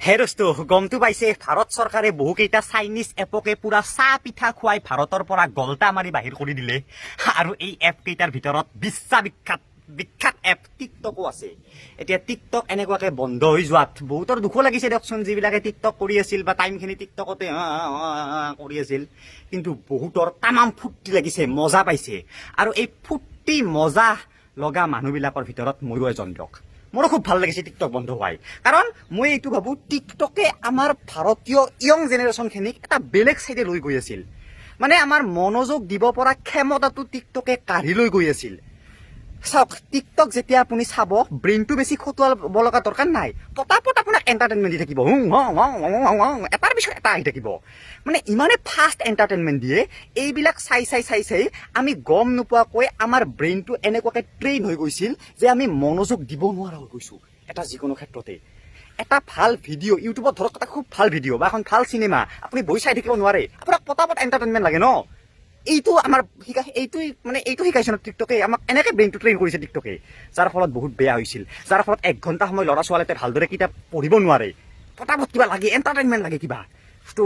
হে দোস্ত, গমটো পাইছে, ভাৰত চৰকাৰে বহুকেইটা চাইনিজ এপকে পুৰা চাহ পিঠা খুৱাই ভাৰতৰ পৰা গলটা মাৰি বাহিৰ কৰি দিলে। আৰু এই এপ কেইটাৰ ভিতৰত বিশ্ববিখ্যাত বিখ্যাত এপ টিকটকো আছে। এতিয়া টিকটক এনেকুৱাকে বন্ধ হৈ যোৱাত বহুতৰ দুখো লাগিছে দিয়কচোন, যিবিলাকে টিকটক কৰি আছিল বা টাইমখিনি টিকটকতে কৰি আছিল। কিন্তু বহুতৰ তামাম ফূৰ্তি লাগিছে, মজা পাইছে। আৰু এই ফূৰ্তি মজা লগা মানুহবিলাকৰ ভিতৰত ময়ো এজন দিয়ক। মোৰো খুব ভাল লাগিছে টিকটক বন্ধ হোৱাই, কাৰণ মই এইটো ভাবোঁ, টিকটকে আমাৰ ভাৰতীয় য়ং জেনেৰেশ্যনখিনিক এটা বেলেগ চাইডে লৈ গৈ আছিল। মানে আমাৰ মনোযোগ দিব পৰা ক্ষমতাটো টিকটকে কাঢ়ি লৈ গৈ আছিল। চাওক, টিকটক যেতিয়া আপুনি চাব, ব্ৰেইনটো বেছি খটুৱাব লগা দৰকাৰ নাই। পটাপট আপোনাক এণ্টাৰটেইনমেণ্ট দি থাকিব, হুঁ হঁ হঁ হঁ হঁ হঁ, এটাৰ পিছত এটা আহি থাকিব। মানে ইমানে ফাষ্ট এণ্টাৰটেইনমেণ্ট দিয়ে, এইবিলাক চাই চাই চাই চাই আমি গম নোপোৱাকৈ আমাৰ ব্ৰেইনটো এনেকুৱাকৈ ট্ৰেইন হৈ গৈছিল যে আমি মনোযোগ দিব নোৱাৰা হৈ গৈছোঁ এটা যিকোনো ক্ষেত্ৰতে। এটা ভাল ভিডিঅ' ইউটিউবত ধৰক, এটা খুব ভাল ভিডিঅ' বা এখন ভাল চিনেমা আপুনি বহি চাই থাকিব নোৱাৰে। আপোনাক পটাপট এণ্টাৰটেইনমেণ্ট লাগে ন? এইটো আমাৰ শিকা এইটোই মানে এইটো শিকাইছে ন টিকটকে আমাক। এনেকে ব্ৰেইনটো ট্ৰেইন কৰিছে টিকটকে, যাৰ ফলত বহুত বেয়া হৈছিল, যাৰ ফলত 1 ঘণ্টা সময় ল'ৰা ছোৱালীতে ভালদৰে কিতাপ পঢ়িব নোৱাৰে। পটাপট কিবা লাগে, এণ্টাৰটেইনমেণ্ট লাগে কিবা। তো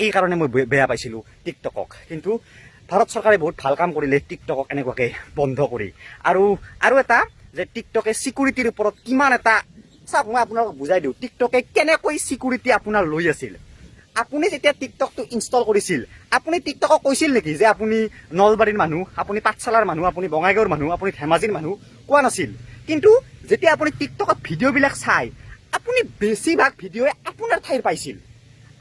এই কাৰণে মই বেয়া পাইছিলোঁ টিকটকক। কিন্তু ভাৰত চৰকাৰে বহুত ভাল কাম কৰিলে টিকটকক এনেকুৱাকে বন্ধ কৰি। আৰু এটা যে টিকটকে চিকিউৰিটিৰ ওপৰত কিমান এটা, চাওক, মই আপোনালোকক বুজাই দিওঁ টিকটকে কেনেকৈ চিকিউৰিটি আপোনাৰ লৈ আছিল। আপুনি যেতিয়া টিকটকটো ইনষ্টল কৰিছিল, আপুনি টিকটকক কৈছিল নেকি যে আপুনি নলবাৰীৰ মানুহ, আপুনি পাঠশালাৰ মানুহ, আপুনি বঙাইগাঁৱৰ মানুহ, আপুনি ধেমাজিৰ মানুহ? কোৱা নাছিল। কিন্তু যেতিয়া আপুনি টিকটকত ভিডিঅ'বিলাক চাই, আপুনি বেছিভাগ ভিডিঅ'ই আপোনাৰ ঠাইৰ পাইছিল।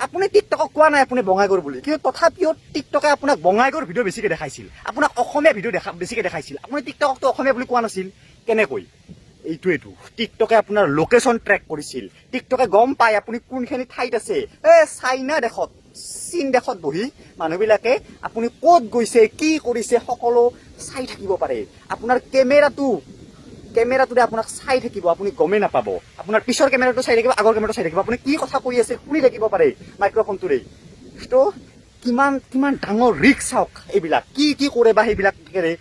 আপুনি টিকটকক কোৱা নাই আপুনি বঙাইগাঁৱৰ বুলি, কিন্তু তথাপিও টিকটকে আপোনাক বঙাইগাঁৱৰ ভিডিঅ' বেছিকে দেখাইছিল, আপোনাক অসমীয়া ভিডিঅ' বেছিকে দেখাইছিল। আপুনি টিকটকতো অসমীয়া বুলি কোৱা নাছিল। কেনেকৈ? এইটোৱেতো, টিকটকে আপোনাৰ লোকেশ্যন ট্ৰেক কৰিছিল। টিকটকে গম পায় আপুনি কোনখিনি ঠাইত আছে। এ চাইনা দেশত, চীন দেশত বহি মানুহবিলাকে আপুনি ক'ত গৈছে, কি কৰিছে, সকলো চাই থাকিব পাৰে। আপোনাৰ কেমেৰাটোৰে আপোনাক চাই থাকিব, আপুনি গমেই নাপাব। আপোনাৰ পিছৰ কেমেৰাটো চাই থাকিব, আগৰ কেমেৰাটো চাই থাকিব, আপুনি কি কথা কৈ আছে শুনি থাকিব পাৰে মাইক্ৰফোনটোৰে। তো কিমান কিমান ডাঙৰ ৰিস্ক চাওক, এইবিলাক কি কি কৰে বা সেইবিলাকেৰে।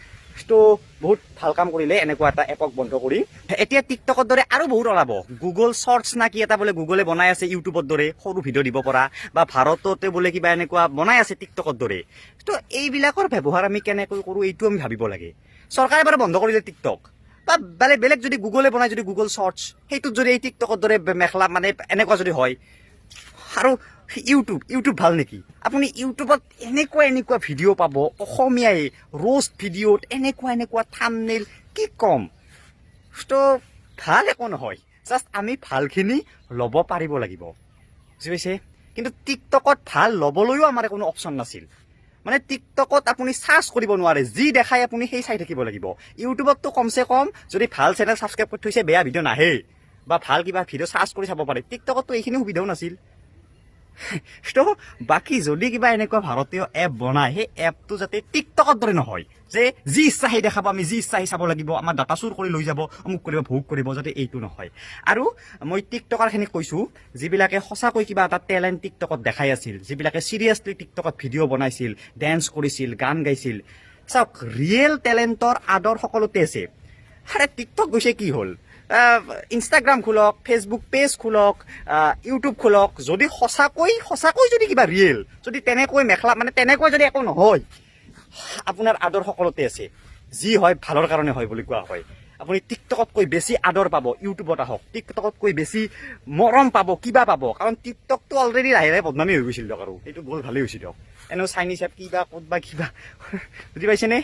তো বহুত ভাল কাম কৰিলে এনেকুৱা এটা এপক বন্ধ কৰি। এতিয়া টিকটকৰ দৰে আৰু বহুত ওলাব। গুগল শ্বৰ্টছ না কি এটা বোলে গুগলে বনাই আছে, ইউটিউবৰ দৰে সৰু ভিডিঅ' দিব পৰা, বা ভাৰততে বোলে কিবা এনেকুৱা বনাই আছে টিকটকৰ দৰে। তো এইবিলাকৰ ব্যৱহাৰ আমি কেনেকৈ কৰোঁ, এইটো আমি ভাবিব লাগে। চৰকাৰে বাৰু বন্ধ কৰিলে টিকটক, বা বেলেগ বেলেগ যদি গুগলে বনাই যদি গুগল শ্বৰ্টছ, সেইটোত যদি এই টিকটকৰ দৰে মেখেলা মানে এনেকুৱা যদি হয়। আৰু ইউটিউব ভাল নেকি? আপুনি ইউটিউবত এনেকুৱা এনেকুৱা ভিডিঅ' পাব, অসমীয়াই ৰ'ষ্ট ভিডিঅ'ত এনেকুৱা এনেকুৱা থামনেইল, কি ক'ম। তো ভাল একো নহয়, জাষ্ট আমি ভালখিনি ল'ব পাৰিব লাগিব, বুজি পাইছে? কিন্তু টিকটকত ভাল ল'বলৈও আমাৰ কোনো অপশ্যন নাছিল। মানে টিকটকত আপুনি চাৰ্চ কৰিব নোৱাৰে, যি দেখাই আপুনি সেই চাই থাকিব লাগিব। ইউটিউবততো কমচে কম যদি ভাল চেনেল ছাবস্ক্ৰাইব কৰি থৈছে, বেয়া ভিডিঅ' নাহেই, বা ভাল কিবা ভিডিঅ' চাৰ্চ কৰি চাব পাৰে। টিকটকততো এইখিনি সুবিধাও নাছিল। তো বাকী যদি কিবা এনেকুৱা ভাৰতীয় এপ বনায়, সেই এপটো যাতে টিকটকৰ দৰে নহয় যে যি ইচ্ছা সেই দেখাব, আমি যি ইচ্ছা সেই চাব লাগিব, আমাৰ ডাটা চুৰ কৰি লৈ যাব, অমুক কৰিব, ভোগ কৰিব, যাতে এইটো নহয়। আৰু মই টিকটকাৰখিনিক কৈছোঁ, যিবিলাকে সঁচাকৈ কিবা এটা টেলেণ্ট টিকটকত দেখাই আছিল, যিবিলাকে চিৰিয়াছলি টিকটকত ভিডিঅ' বনাইছিল, ডেন্স কৰিছিল, গান গাইছিল, চাওক, ৰিয়েল টেলেণ্টৰ আদৰ সকলোতে আছে। আৰে টিকটক গৈছে কি হ'ল, ইনষ্টাগ্ৰাম খোলক, ফেচবুক পেজ খোলক, ইউটিউব খোলক। যদি সঁচাকৈ সঁচাকৈ যদি কিবা ৰিয়েল যদি তেনেকৈ মেখেলা মানে তেনেকৈ যদি একো নহয়, আপোনাৰ আদৰ সকলোতে আছে। যি হয় ভালৰ কাৰণে হয় বুলি কোৱা হয়। আপুনি টিকটকতকৈ বেছি আদৰ পাব ইউটিউবত আহক, টিকটকতকৈ বেছি মৰম পাব, কিবা পাব। কাৰণ টিকটকটো অলৰেডি লাহে লাহে বদনামী হৈ গৈছিল দিয়ক। আৰু সেইটো বহুত ভালেই হৈছে দিয়ক। এনেও চাইনিজ এপ কিবা ক'ত বা কিবা, বুজি পাইছেনে?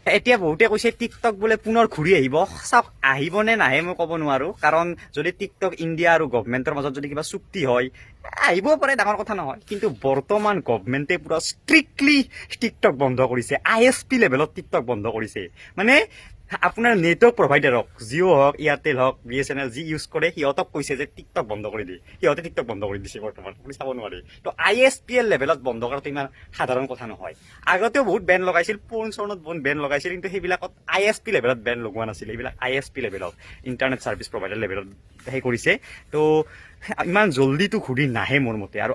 এতিয়া বহুতে কৈছে টিকটক বোলে পুনৰ ঘূৰি আহিব। চাওক, আহিব নে নাহে মই ক'ব নোৱাৰো, কাৰণ যদি টিকটক ইণ্ডিয়া আৰু গভমেণ্টৰ মাজত যদি কিবা চুক্তি হয়, আহিবও পাৰে, ডাঙৰ কথা নহয়। কিন্তু বৰ্তমান গভমেণ্টে পুৰা ষ্ট্ৰিক্টলি টিকটক বন্ধ কৰিছে। আইএছপি লেভেলত টিকটক বন্ধ কৰিছে। মানে আপোনাৰ নেটৱৰ্ক প্ৰভাইডাৰক, জিঅ' হওক, এয়াৰটেল হওক, বিএছএনএল, যি ইউজ কৰে, সিহঁতক কৈছে যে টিকটক বন্ধ কৰি দিয়ে। সিহঁতে টিকটক বন্ধ কৰি দিছে, বৰ্তমান আপুনি চাব নোৱাৰে। তো আইএছপি এল লেভেলত বন্ধ কৰাটো ইমান সাধাৰণ কথা নহয়। আগতেও বহুত বেন লগাইছিল, ফোন চোনত বহুত বেন লগাইছিল, কিন্তু সেইবিলাকত আইএছপি লেভেলত বেন লগোৱা নাছিল। এইবিলাক আইএছপি লেভেলত, ইণ্টাৰনেট ছাৰ্ভিচ প্ৰভাইডাৰ লেভেলত সেই কৰিছে। তো ইমান জল্দিটো ঘূৰি নাহে মোৰ মতে। আৰু